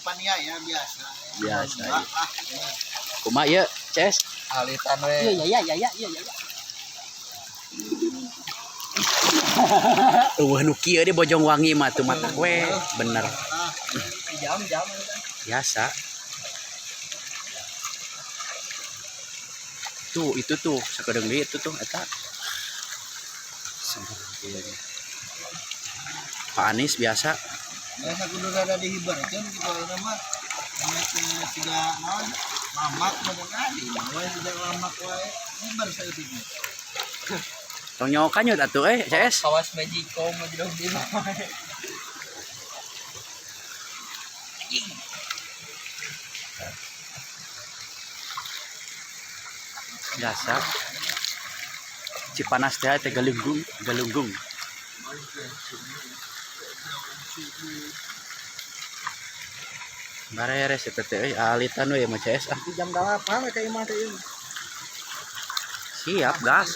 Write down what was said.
Paniaya biasa. Biasa, Enggak, iya. ah. Kumaha ieu, Ces? Alitan we. Iya iya iya iya iya iya. Eueuh nu kieu di Bojongwangi mah tuh matak we, bener. Ah, Jam-jam. Biasa. Tuh, itu tuh, sakedeung deui itu tuh eta. Seger ieu. Pak Anies biasa. Biasa kudu rada dihibarkeun gitu ayeuna mah. Nya teh siga naon? Lamak ngomong adi, we siga lamak wae. Hibar saeutik. Tong nyawa kanyut atuh eh, CS. Kawas Magicom mah di di Biasa. Cipanas teh teh galunggung, galunggung. Bareres eta teh euy, alitan we mah CS ah. Di jam 8 we ka imah teh ieu. Siap, gas.